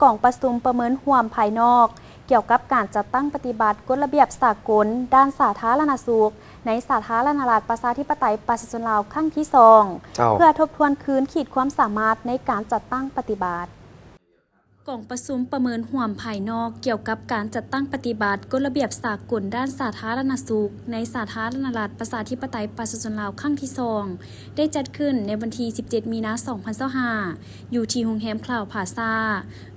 ກອງປະຊຸມປະເມີນຮ່ວມພາຍນອກ ກ່ຽວກັບການຈັດຕັ້ງປະຕິບັດກົດລະບຽບສາກົນດ້ານສາທາລະນະສຸກ ໃນສາທາລະນະລັດປະຊາທິປະໄຕປະຊາຊົນລາວ ຄັ້ງທີສອງ ເຈົ້າ ເພື່ອທົບທວນຄືນຂີດຄວາມສາມາດໃນການຈັດຕັ້ງປະຕິບັດ. ກອງປະຊຸມປະເມີນຮ່ວມພາຍນອກ ກ່ຽວກັບການຈັດຕັ້ງປະຕິບັດກົດລະບຽບສາກົນດ້ານສາທາລະນະສຸກ ໃນສາທາລະນະລັດປະຊາທິປະໄຕປະຊາຊົນລາວ ຄັ້ງທີສອງ ໄດ້ຈັດຂຶ້ນໃນວັນທີສິບເຈັດ ມີນາ ສອງພັນຊາວຫ້າ ຢູ່ທີ່ໂຮງແຮມຄລາວພລາຊາ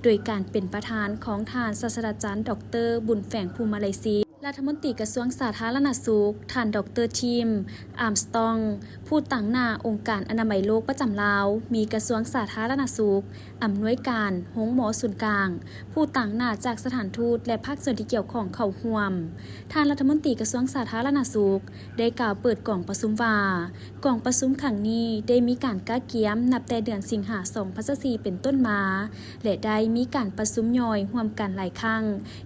ໂດຍການເປັນປະທານຂອງທ່ານສາດສະດາຈານ ດອກເຕີ ບຸນແຝງ ພູມາໄລສິດ ລັດຖະມົນຕີກະຊວງສາທາລະນະສຸກ, ທ່ານ ດອກເຕີ ທີມ ອາມສະຕອງ ຜູ້ຕາງໜ້າອົງການອະນາໄມໂລກປະຈຳລາວ, ມີກະຊວງສາທາລະນະສຸກ, ອຳນວຍການໂຮງໝໍສູນກາງ, ຜູ້ຕາງໜ້າຈາກສະຖານທູດ ແລະ ພາກສ່ວນທີ່ກ່ຽວຂ້ອງເຂົ້າຮ່ວມ. ທ່ານລັດຖະມົນຕີກະຊວງສາທາລະນະສຸກ ໄດ້ກ່າວເປີດກອງປະຊຸມວ່າ, ກອງປະຊຸມຄັ້ງນີ້ໄດ້ມີການກະກຽມນັບແຕ່ເດືອນສິງຫາ ສອງພັນຊາວສີ່ ເປັນຕົ້ນມາ ແລະ ໄດ້ມີການປະຊຸມຍ່ອຍຮ່ວມກັນຫຼາຍຄັ້ງ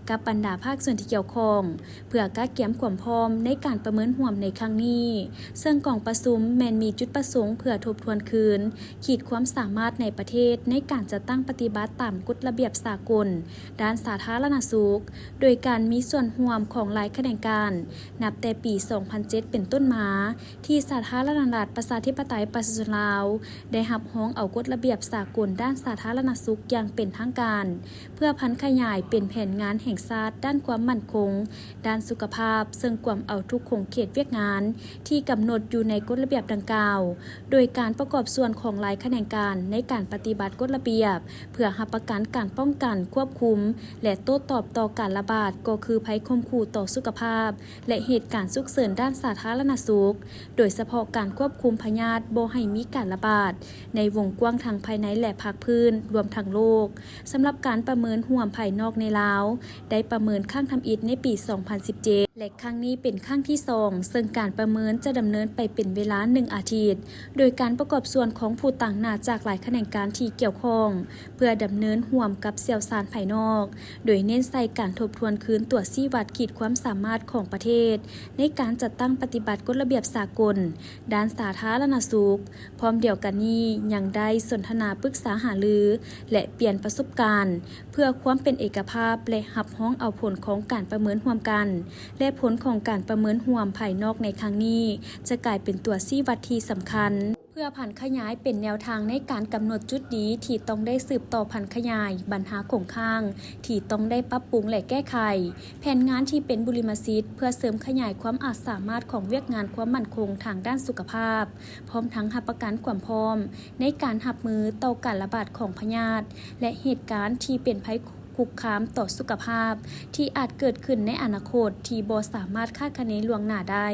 ກັບບັນດາພາກສ່ວນທີ່ກ່ຽວຂ້ອງ ເພື່ອກະກຽມຄວາມພ້ອມໃນການປະເມີນຮ່ວມໃນຄັ້ງນີ້, ເຊິ່ງກອງປະຊຸມແມ່ນມີຈຸດປະສົງເພື່ອທົບທວນຄືນ ຂີດຄວາມສາມາດໃນປະເທດໃນການຈັດຕັ້ງປະຕິບັດຕາມກົດລະບຽບສາກົນດ້ານສາທາລະນະສຸກ, ໂດຍການມີສ່ວນຮ່ວມຂອງຫຼາຍຂະແໜງການ ນັບແຕ່ປີສອງພັນເຈັດເປັນຕົ້ນມາ ທີ່ສາທາລະນະລັດປະຊາທິປະໄຕປະຊາຊົນລາວ ໄດ້ຮັບຮອງເອົາກົດລະບຽບສາກົນດ້ານສາທາລະນະສຸກຢ່າງເປັນທາງການ ເພື່ອຜັນຂະຫຍາຍເປັນແຜນງານແຫ່ງຊາດດ້ານຄວາມໝັ້ນຄົງ ດ້ານສຸຂະພາບ, ເຊິ່ງກວມເອົາທຸກຂົງເຂດວຽກງານທີ່ກຳນົດຢູ່ໃນກົດລະບຽບດັ່ງກ່າວ, ໂດຍການປະກອບສ່ວນຂອງຫຼາຍຂະແໜງການໃນການປະຕິບັດກົດລະບຽບ ເພື່ອຮັບປະກັນການປ້ອງກັນ, ຄວບຄຸມ ແລະ ໂຕ້ຕອບຕໍ່ການລະບາດ ກໍຄືໄພຂົ່ມຂູ່ຕໍ່ສຸຂະພາບ ແລະ ເຫດການສຸກເສີນດ້ານສາທາລະນະສຸກ, ໂດຍສະເພາະການຄວບຄຸມພະຍາດບໍ່ໃຫ້ມີການລະບາດໃນວົງກວ້າງທັງພາຍໃນ ແລະ ພາກພື້ນ, ລວມທັງໂລກ. ສຳລັບການປະເມີນຮ່ວມພາຍນອກໃນລາວ ໄດ້ປະເມີນຄັ້ງທຳອິດໃນປີສອງພັນສິບເຈັດ ແລະ ຄັ້ງນີ້ເປັນຄັ້ງທີສອງ ເຊິ່ງການປະເມີນຈະດຳເນີນໄປເປັນເວລາໜຶ່ງອາທິດ, ໂດຍການປະກອບສ່ວນຂອງຜູ້ຕາງໜ້າຈາກຫຼາຍຂະແໜງການທີ່ກ່ຽວຂ້ອງ ເພື່ອດຳເນີນຮ່ວມກັບຊ່ຽວຊານພາຍນອກ, ໂດຍເນັ້ນໃສ່ການທົບທວນຄືນຕົວຊີ້ວັດຂີດຄວາມສາມາດຂອງປະເທດ ໃນການຈັດຕັ້ງປະຕິບັດກົດລະບຽບສາກົນດ້ານສາທາລະນະສຸກ. ພ້ອມດຽວກັນນີ້ ຍັງໄດ້ສົນທະນາປຶກສາຫາລື ແລະ ປ່ຽນປະສົບການ ເພື່ອຄວາມເປັນເອກະພາບ ແລະ ຮັບຮອງເອົາຜົນຂອງການປະເມີນຮ່ວມກັນ ແລະ ຜົນຂອງການປະເມີນຮ່ວມພາຍນອກໃນຄັ້ງນີ້ ຈະກາຍເປັນຕົວຊີ້ວັດທີ່ສຳຄັນ ເພື່ອຜັນຂະຫຍາຍເປັນແນວທາງໃນການກຳນົດຈຸດດີທີ່ຕ້ອງໄດ້ສືບຕໍ່ຜັນຂະຫຍາຍ, ບັນຫາຄົງຄ້າງທີ່ຕ້ອງໄດ້ປັບປຸງ ແລະ ແກ້ໄຂ, ແຜນງານທີ່ເປັນບຸລິມະສິດ ເພື່ອເສີມຂະຫຍາຍຄວາມອາດສາມາດຂອງວຽກງານຄວາມໝັ້ນຄົງທາງດ້ານສຸຂະພາບ, ພ້ອມທັງຮັບປະກັນຄວາມພ້ອມໃນການຮັບມືຕໍ່ການລະບາດຂອງພະຍາດ ແລະ ເຫດການທີ່ເປັນໄພຄຸກຄາມຕໍ່ສຸຂະພາບ ທີ່ອາດເກີດຂຶ້ນໃນອະນາຄົດທີ່ບໍ່ສາມາດຄາດຄະເນລ່ວງໜ້າໄດ້.